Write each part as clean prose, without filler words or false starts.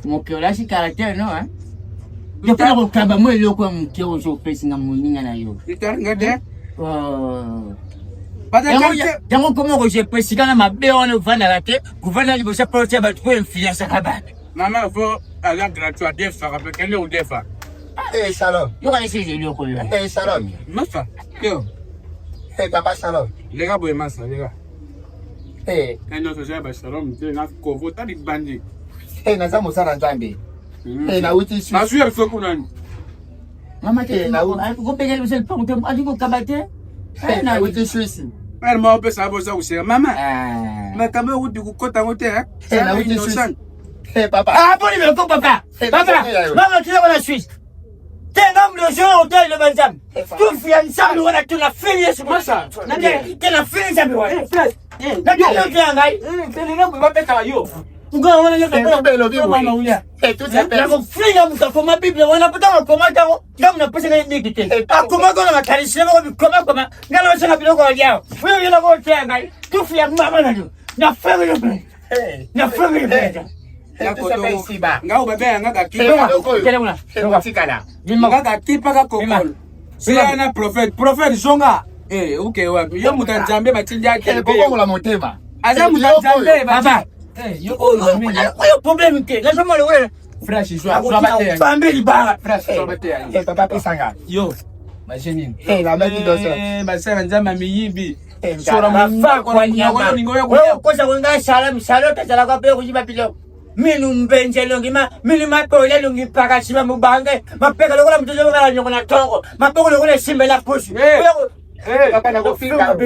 Moke olasi caractère no hein? Yo mpona kokaba mwa eloko ya moke ozo opesi nga moninga na yo. Yango koma kozwa esika na mabe wana ovandaka te, kovanda liboso ya porte ya bato mpo influensaka bato. Mama fo aza gratuit adefaka mpe kende kodefa. Eh, shalom. Yoka esi eloko yo. Eh, shalom. Masa. Yo. Eh, papa shalom. Leka boye masa, leka. Eh. Kende ozoya ba shalom te na kovo ta libandi. Eh, naza mosala Nzambe. Eh, nauti Suisse. Nazwi ya biso kuna ni. Mama te, Eh, nauti. kopekela biso lipango te, alingi kokaba te. Eh, nauti Suisse. Père moko opesa boza koseka mama. Ah. Makambo euti kokota yango te. Eh, nauti Suisse. Eh, papa. Ah, boni biloko papa. Eh, Papa, eh, mama tuna wana Suisse. Te nga mlojo hotel le banzam. Tufi ya nzambe wana tuna fili Yesu. Masa. Na te na fili nzambe wana. Na te yo te ngai. Telinga boye babetaka yo. Nga wana yo Eh, Bible elobi boye. Eh, tout est permis. Nakofinga moto akoma Bible wana mpo ntango akoma ntango ntango napesa ngai biki te. Eh, Akomaka na makanisi moko bikomakoma ngai naosanga biloko ya liao. Oyo yo nakoteya ngai tufi ya mama na yo. Na fili yo mpenza. Eh, Na fili yo mpenza. eh, tout est ici-bas. Nga oyo babengaka nga Eh, kipa. eloko oyo. Kele kuna. Eh, kotikala. Nga kakipa ka kokolo. Soya na prophète, prophète zonga. Eh, okay wapi? Yo moto ya Nzambe batindi Eh, akende. kobongola motema. Aza moto ya Nzambe Papa. Eh, yo oyo mingi. Oyo problème te. Nazomona oyo. Fresh zwa zwa bateya. Bambe libara. Fresh zwa bateya. Eh, papa pesanga. Yo. Baje nini? Eh, nabaki doso. Eh, basala Nzambe ya miyibi. Eh, Sora Bafa kwa nyama. moningo yo Wewe okosa konga sala misalo tazalaka mpe koyiba biloko. Minu mbenje elongi ma minu mapola elongi mpaka nsima mobange mapeka lokola moto ozobakala nyongo na ntongo maboko lokola esimbela pusu. Eh. Eh, Papa nakofinga.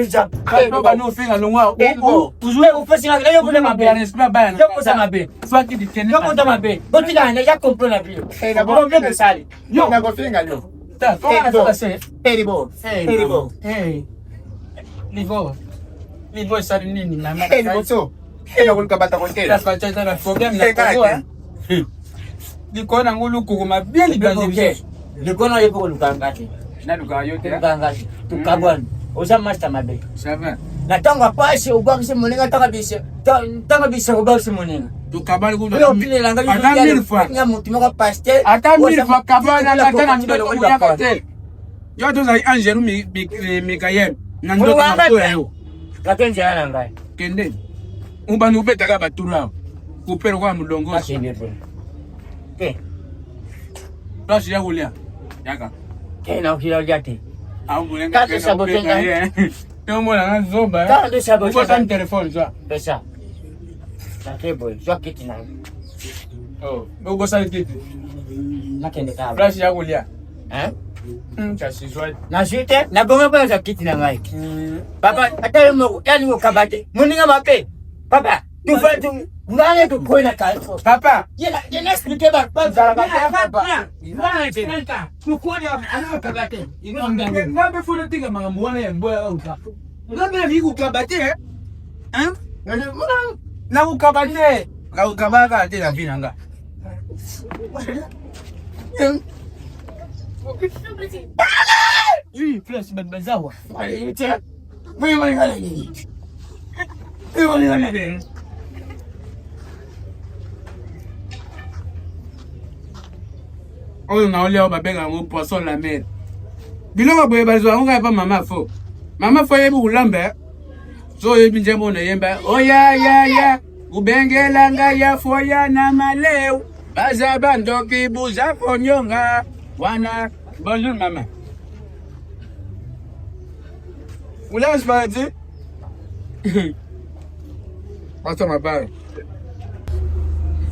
Kato bano ofinga longwa. Eh, bo. Ofesingaka yo kota mabe. Yo kota mabe. Swaki ditene. Yo kota mabe. Botikana ya complot na bino. Eh, nakofinga. Complot esali. Yo nakofinga yo. Ta, Eh, bo. Eh, libo. Eh, Eh, libo. Eh. Libo. Libo esali nini mama? Eh, liboso. Eh, nakoluka bato kotela. Eza na problème na Eh, kaka Congo, te. hein. Likolo nango lukuku mabe libanzi biso. Likono ye mpo koluka nga te. Nalukaka yo te. Koluka nga te. Tokabwana. Oza master mabe. Ça va. Na ntango ya pasi obwakisi moninga ntango bise ntango biseko obwakisi moninga. Tokabali kutu. Oyo opilela nga Ata mille fois. nga motu moko pasteur. Ata mille fois kabana ata na ndoto oyaka te. Yo tozali Angelo Mikael na ndoto na koya yo. Kake nzela na ngai. Kende. Ubani ubetaka batulu awa. Coupe lokola mulongosi. Akende pe. Te. Place ya kolia. Yaka. Te na okila olia te. Aobolenga. Kaka sabote ngai. Tomona nga zoba. Kaka nde sabote Obosani telefone zwa. Pesa. Nake boye zwa kiti na yo. Oh, obosani kiti. Nakende kaka. Place ya kolia. Hein? Kasi zwa. Nazwi te nabonga mpo nazwa kiti na ngai. Papa ata yo moko yani kokaba te moninga mabe. Papa tufa tu ngane tukoyi na kalfo. Papa. Yena yena explique ba ba Papa. Tukoyi anakaba te. Nga mpe fo natika makambo wana ya mbwa auta. Nga mpe nalingi kokaba te. Hein? Nakokaba te. Nakokaba kaka te na vie na nga. Oui, place bato bazawa. Oyo naolia oyo babenga yango poisson la mer. Biloko boye bazwa yango kaka epa mama fo. Mama fo ayebi kolamba. So oyebi nzembo oyo nayemba. Oya ya ya ubengela ngai ya foya na maleu baza bandoki buza konyonga wana. Bonjour mama. Oula spaghetti? Pasa mabaya.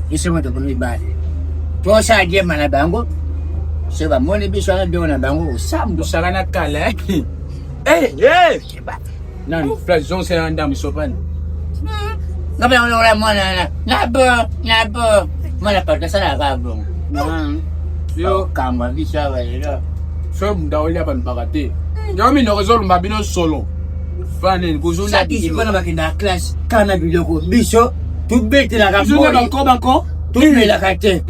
Biso moto komi mibale tosala diema na bango so bamoni biso wana biloko na bango osambo Tosaka na kala. Eh, eh. Nani, place zonse ya ndambo sopani. Nga mpe lokola mwana na bo na bo mwana pato asalaka kaka bongo Yo kamba biso awa lelo so mutu aolia balobaka te. Yo minoko ezolumba bino solo. Faneni kozonda sakisi mpona bakendaka classe kaka na biloko biso tobetelaka Kozonda banko banko. tomelaka te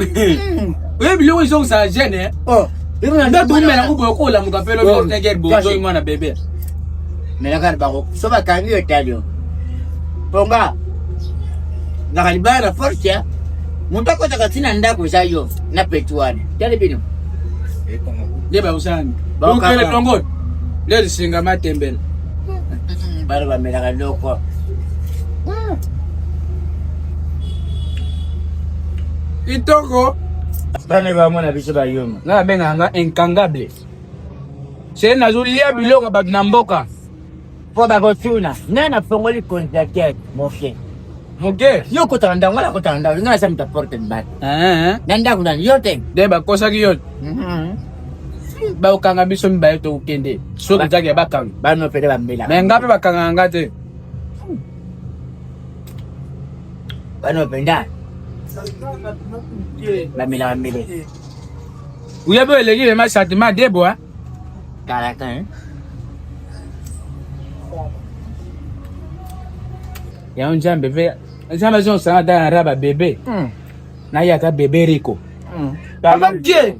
Oyo biloko ezongisaka jeune. Oh, Nde tomela ngo boye okolamuka mpe lobi otengeli bozoi mwana bebe. Melaka na bango so bakangi yo etali yo mponga naka libala na force ya. Moto akotaka ntina ndako eza yo na peti wana. Tali bino. Nde bausani. Bokele tongo. Leli singa matembele. Bana bamelaka loko. Kitoko. Bana bamona biso bayuma. Nga babengaka nga inkangable. Se nazolia biloko ya bato na mboka. Mpo bakotuna nani afongoli congélateur moke. Moke. Yo okotaka ndako, nga nakotaka ndako, nga naza moto ya porte libanda. Na ndako nani yo te. Nde bakosaki yo. Bakokanga biso mibale tokokende. Soki ezaki ya bakanga. Bano pele bambela. Me nga mpe bakangaka nga te. Bano mpenza bamelaka mbele. Oyebi oyo eleki vraiment sentiment debo hein. Kalaka hein. Yango Nzambe mpe Nzambe azongisanga ata na raba bebe. Naye ata bebe Rico. Papa Dieu,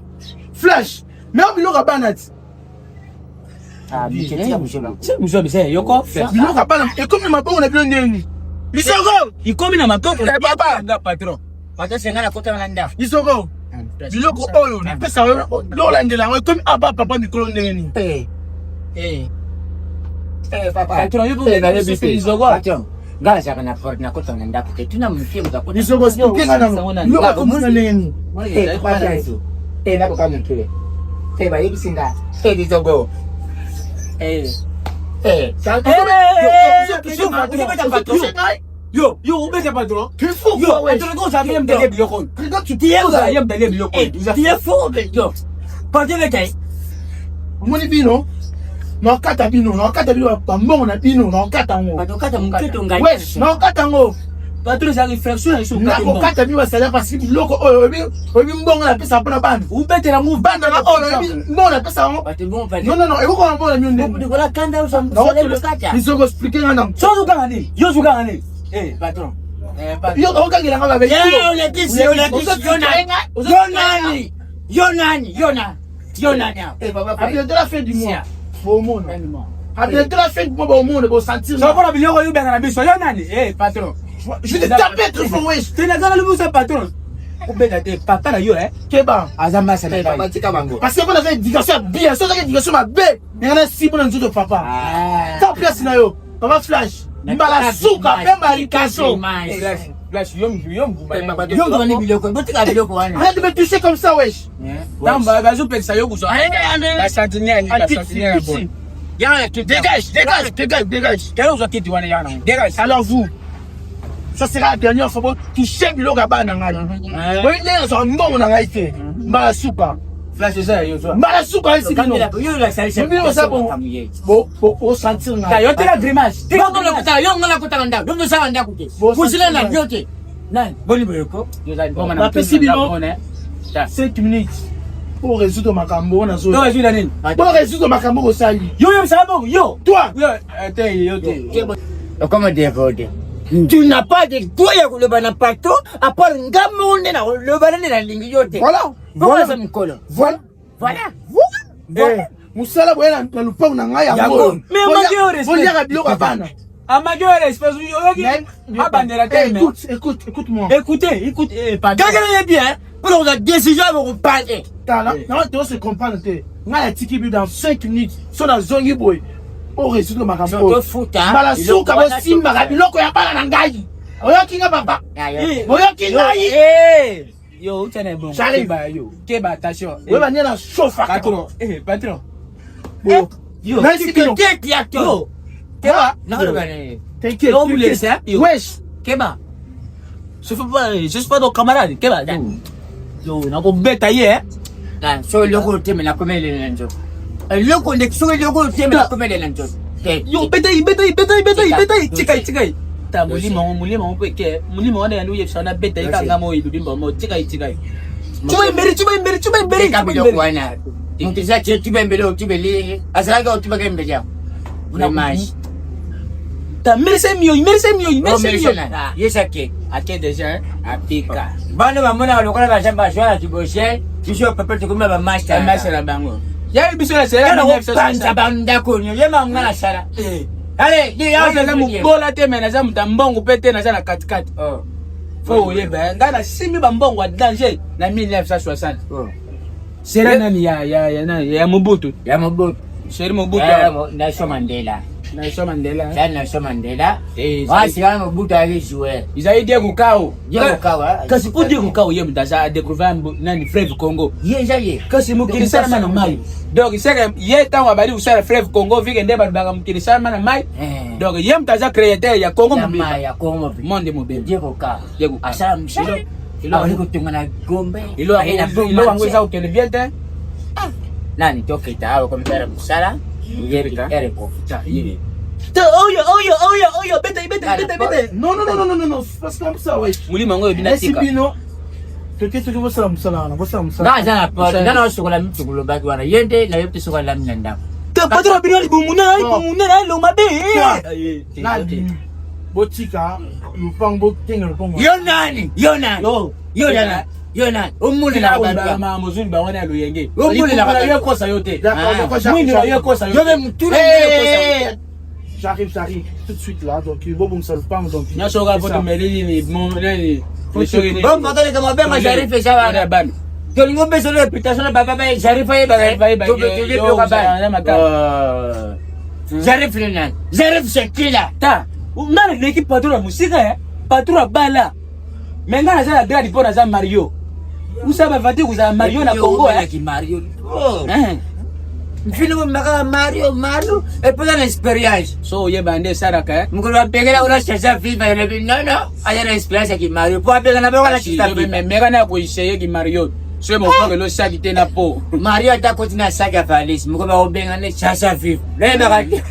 flash, mais biloko ya bana ti. Ah, Biso biso yoko. Biloko ya bana ekomi na maboko na bino ndeni. Lisoko! Ikomi na maboko na papa. Nga patron. Patron senga na kota na ndako. Lisoko. Biloko oyo napesa yo lolandela yango ekomi aba papa mikolo ndenge nini? Eh. Eh. Eh papa. Patron yo pe lisoko. Patron. Nga nazalaka na porte nakota na ndako te tuna moke moto akota. Lisoko explique nga nano. Biloko ekomi na ndenge nini? Eh, patron. Eh, nakoka moke. Eh, bayebisi nga. Eh, lisoko. Eh. Eh. Yo, yo, obeta patron. Tu es fou, Yo, quoi, ouais. patron, oza ye mdele biloko. Regarde, tu Tu es Oza ye mdele biloko. Tu es fou, yo. Patron, beta. Omoni bino nakokata bino nakokata bino bambongo na bino nakokata yango Patron, kata moke to ngai. wesh nakokata yango Patron eza réflexion na biso. nakokata bino basalaire parce que biloko oyo oyebi mbongo napesa mpona bana Ubetela ngo bana na oyo oyebi mbongo napesa yango Bato bon, patron. non non non ekokoma mbongo na bino ndenge Nicolas Kanda kata. lisoko explike nga na So ozokanga nini? Yo ozokanga nini? Eh, patron. Eh, patron. yo okangela nga babe Olekisi, olekisi, yo nani? Yo nani? Yo nani? Yo nani? Yo nani awa? à bientôt la fin du mois bomona à bientôt la fin du mois bomona bosentir Sokona biloko yo benga na biso. Yo nani? Eh, patron. je vais te taper très fort wesh Tenazala lubusa patron. Obeta te papa na yo eh. keba Aza masa na ngai. tika bango parce que mpona aza éducation ya bien so ozaki éducation mabe ndenge na si mpona nzoto papa ta place na yo papa flash mbala suka mpe marikaso Flash, flash yo yo mvuma. Yo ngani biloko, botika biloko wana. arrête de me toucher comme ça wesh Tamba bazopekisa yo kozwa. Ba sentinelle, ba sentinelle bon. Dégage, dégage, dégage, dégage. Kala ozwa kiti wana ya nango. Dégage. Alors vous, ça sera la dernière fois toucher biloko ya bana na ngai. Oyebi ndenge nazwaka mbongo na ngai te. Mbala suka. Flash eza yo zwa. Mbala suka esi bino. Yo la salisa. Bino oza bon. Bo bo bo sentir Ta ngai. yo tela grimace. Yo ngala kota, yo ngala kota na ndako. Yo ngala ndako te. Kusila na yo te. Nani? Boni biloko. Bapesi bino 5 minutes pour résoudre makambo oyo nazo. Yo résoudre nini? Pour résoudre makambo bosali. Yo yo sala bongo yo. Toi. Yo te yo te. Comment dire Tu n'as pas de droit ya koloba na patron à part nga moko nde na koloba nde nalingi yo te. Voilà. Voilà za mokolo. Voilà. Voilà. Voilà. Mosala boye na lupango na ngai yango. Mais amaki yo respect. Boliaka biloko ya bana. Amaki yo respect oyoki abandela te mais. Écoute, écoute, écoute-moi. Écoutez, écoute, eh, pardon. Kaka na yebi hein. Mpona kozwa décision ya bokopale. Tala, na to se comprendre te. Ngai natiki bino dans 5 minutes. So nazongi boye. O résoudre makambo oyo. Tofuta. Mbala suka bosimbaka biloko ya bana na ngai. Oyoki nga papa. Oyoki ngai. Yo, ucha na bongo. J'arrive. Keba yo. Keba attention. Oyeba nde na chauffe. Patron, eh patron. Bo. Yo. Nayebisi bino. Yo. Keba. Nakoloba nini? T'inquiète. Yo mulese, hein? Yo. Wesh. Keba. Je fais pas, je suis pas ton camarade. Keba. Yo, nakobeta ye eh. Ah, so eloko otemela komelela nzoto. Eloko nde soki eloko otemela komelela nzoto. Te. Yo beta ye, beta ye, beta ye, beta ye, beta ye. Tika ye, tika ye. Ta molimo ngo, molimo ngo pe ke. Molimo wana yandu yebisa na beta ye kanga mo ebibi mbamo. Tika ye, tika ye. Chuba imberi, chuba imberi, chuba imberi. Teka biloko wana. Moto eza tie tuba mbele otubeli. Azalaki otubaka mbele yango. Image. Ta merese mio, merese mio, merese mio. Yesake. Ake déjà, hein? Apika. Bana bamonaka lokola baza bazwa na kiboshe biso papa tokomi bamaster. Master na bango. Ya biso na sala na panza bandako nyo ye manga na sala. Eh. Allez, di ya naza mobola te mais naza moto ya mbongo mpe te naza na katikati. Oh. Fo oyeba ngai nasimbi bambongo ya danger na 1960. Sera nani ya ya ya nani ya Mobutu. Ya Mobutu. Seri Mobutu. Nelson Mandela. Nelson Mandela. Sa Nelson Mandela. Eh, sika Mobutu ayaki joueur. Ezali Diego Kao. Diego Kao. Kasi mpo Diego Kao ye moto aza découvert nani fleuve Congo. Ye eza ye. Kasi mokili esalama na mai. Donc seke ye ntango abali kosala fleuve Congo vike nde balobaka mokili esalama na mai. Donc ye moto aza créateur ya Congo mobimba. Ya Congo mobimba. Monde mobimba. Diego Kao. Diego Kao. Asala mosolo. Abali kotonga na Gombe. Elo yango eza kokende bien te. Nani tokita awa komitala mosala. Oyo oyo oyo oyo beta beta beta beta. Non non non non non non, c'est pas comme ça ouais. Molimo yango ebina tika. Bino toke soki bosala mosala wana bosala mosala. Nga aza na porte, nga naosokola mituku lobaki wana ye nde nayebi te soki alami na ndako. Te patron bino libumu na libumu na eloma be. Botika lopango bokenga lopango. Yo nani? Yo nani? Yo nani? Yo nani? Omonelaka bato. Mozuli bango na loyenge. Omonelaka yo kosa yo te. Mwindu na yo kosa yo. Yo be mutuna yo kosa. J'arrive, j'arrive tout de suite là. Donc, il bon, ça le parle. Donc, nyonso kaka po tomeli nini nani. Bon, patron kama benga j'arrive eza wana. Tolingo mpe solo réputation na baba ba j'arrive ayebaka. Tobiloko bana. J'arrive le nani? J'arrive c'est qui là? Ta, nga naleki patron ya mosika ya patron ya bala. Me nga naza na grade mpo naza Mario. Usa bavati kozala Mario na Congo eh. Mario. Mfili maka Mario Mario epoza na experience. So oyeba nde esalaka eh. Mokolo bapekela kuna chacha viva elobi non non aza na experience ya ki Mario po apeka na bango na chacha viva. Meka na koessaye ki Mario. Soki mokokelo saki te na po. Mario ata koti na saki ya valise mokolo bakobenga nde chacha viva. Nayebaka te.